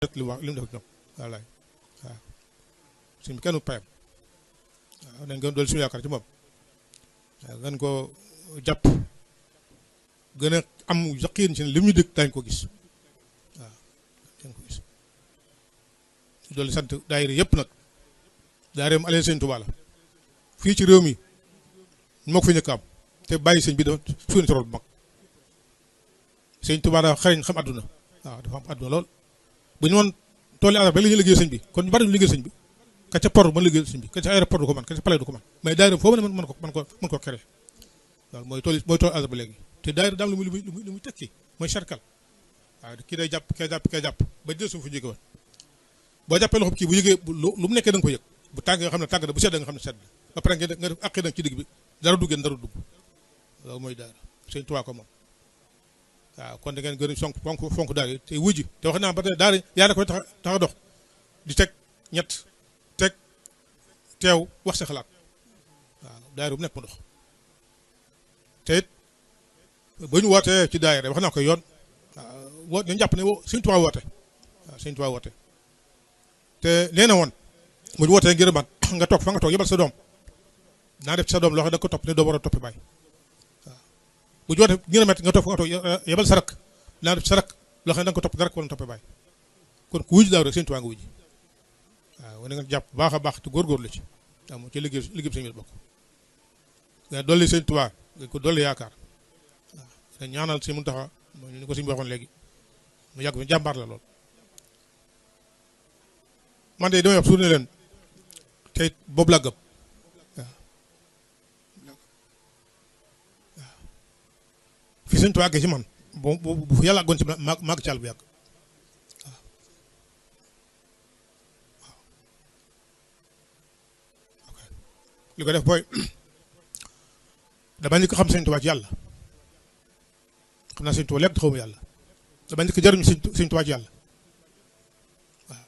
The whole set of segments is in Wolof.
li mu wax li mu def ak ñoom wallaay waaw sëñ bi kenn payam waaw nañ gën dool suñu yaakaar ci moom waaw gën ko jàpp gën a am yaqiin ci ne li mu ñu dëkk dañ ko gis waaw dañ ko gis dool sant daayira yëpp nag daayira mu aleen sëñ Tuubaa la fii ci réew mi moo ko fi njëkk am te bàyyi sëñ bi dafa suñu torol bu mag sëñ Tuubaa dafa xarañ xam àdduna waaw dafa am àdduna lool bu ñu woon tool yi àll ba la ñuy liggéey sëñ bi kon ñu bari ñu liggéey sëñ bi ka ca port mën liggéey sëñ bi ka ca aéroport du ko mën ka ca palais du ko mën mais daayira foo mën ko créé waaw mooy tool àll ba léegi te daayira daam lu muy tekki mooy cercle waaw kii day jàpp kee jàpp ba jël suuf fu jóge woon boo jàppee loxo kii bu yëgee lu mu nekkee da nga ko yëg bu tàng nga xam ne tàng na bu sedd nga xam ne sedd ba pare nga def àqi nag ci digg bi dara duggeen dara dugg loolu mooy daayira sëñ Tuubaa ko moom waaw kon da ngeen gën a fonk daara yi te wujji te wax naa ba tey daara yaa koy tax a dox di teg ñett teg teew wax sa xalaat waaw daara bu nekk mu dox te it ba ñu wootee ci daayira wax naa ko yoon waaw nañu jàpp ne Sëñ Tuubaa woote waaw Sëñ Tuubaa woote te nee na woon bu ñu wootee ngir man nga toog fa nga toog yebal sa doom naa def ci sa doom loo xam ne da nga ko topp ne doo war a toppi bàyyi bu ñu wootee ngir nga toog fa nga toog yebal sa rak naa def sa rak loo xam ne da nga ko topp dara ko war a toppi bàyyi kon ku wujj daaw rek Sëñ Tuubaa nga wujj waaw wane nga jàpp baax a baax te góorgóorlu ci waaw moom ci liggéey sëñ bi bokk nga dolli Sëñ Tuubaa nga ko dolli yaakaar waaw nga ñaanal si Muntaxa mooy ni ko sëñ bi waxoon léegi mu yàgg fi jàmbaar la lool man de damay wax suur ne leen te boobu laa gëm waaw fi Sëñ Tuubaa àggee ci man bu yàlla àggoon ci maag caal bu yàgg li ko def booy dama njëkk xam Sëñ Tuubaa ci yàlla xam naa Sëñ Tuubaa lépp xaw ma yàlla dama njëkk jëriñu Sëñ Tuubaa ci yàlla waaw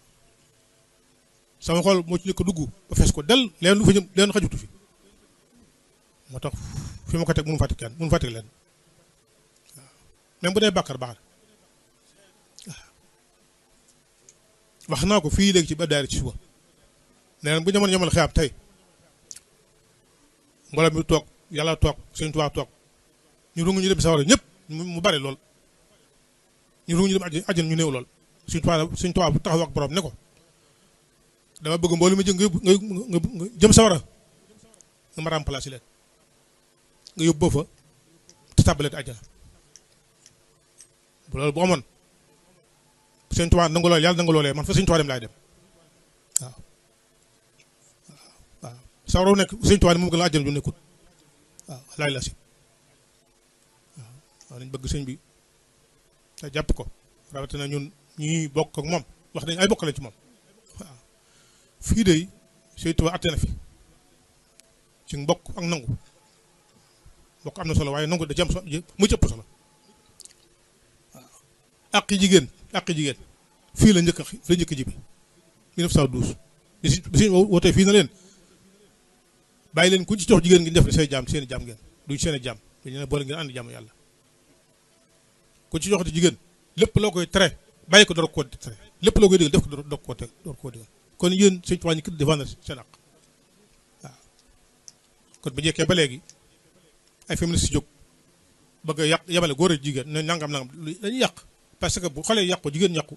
sama xol moo ci njëkk dugg ba fees ko del leen lu fa jëm leen xajutu fi moo tax fi ma ko teg mënu fàtte kenn mënu fàtte leen waaw même bu dee bàkkar baax na waaw wax naa ko fii léegi ci ba daayira ci suba nee na bu ñamoon ñamal xeab tey mbooloo mi toog yàlla toog Sëñ Tuubaa toog ñu rungu ñu dem sawara ñëpp mu bari lool ñu rungu ñu dem àjjana ñu néew lool Sëñ Tuubaa bu taxaw ak borom ne ko dama bëgg mbooloo mi nga jëm sawara nga ma remplacer leen nga yóbbu fa te tàbbalee àjjana bu loolu bu amoon Sëñ Tuubaa nangu lool yàlla nangu loolee man fa Sëñ Tuubaa dem laay dem waaw waaw sawara nekk Sëñ Tuubaa moom gën la àjjana ju nekkut waaw laay la si waaw nañ bëgg sëñ bi te jàpp ko rawatina ñun ñuy bokk ak moom wax dañ ay bokk lañ ci moom waaw fii de Sëñ Tuubaa atte na fi ci mbokk ak nangu mbokk am na solo waaye nangu da jam mu cëpp solo waaw àqi jigéen fii la njëkk jibi 1912 bi si wootee fii na leen bàyyi leen ku ci jox jigéen ngi def say jaam seen i jaam ngeen duñ seen i jaam dañu ne boole ngeen ànd jaamu yàlla ku ci joxati jigéen lépp loo koy tere bàyyi ko door koo tere lépp loo koy digal def ko door koo digal kon yéen Sëñ Tuubaa ñu kii défendre seen àq waaw kon bu njëkkee ba léegi ay féministes jóg bëgg a yàq yemale góor ak jigéen ne nangam dañuy yàq parce que bu xoolee yàqu jigéen yàqu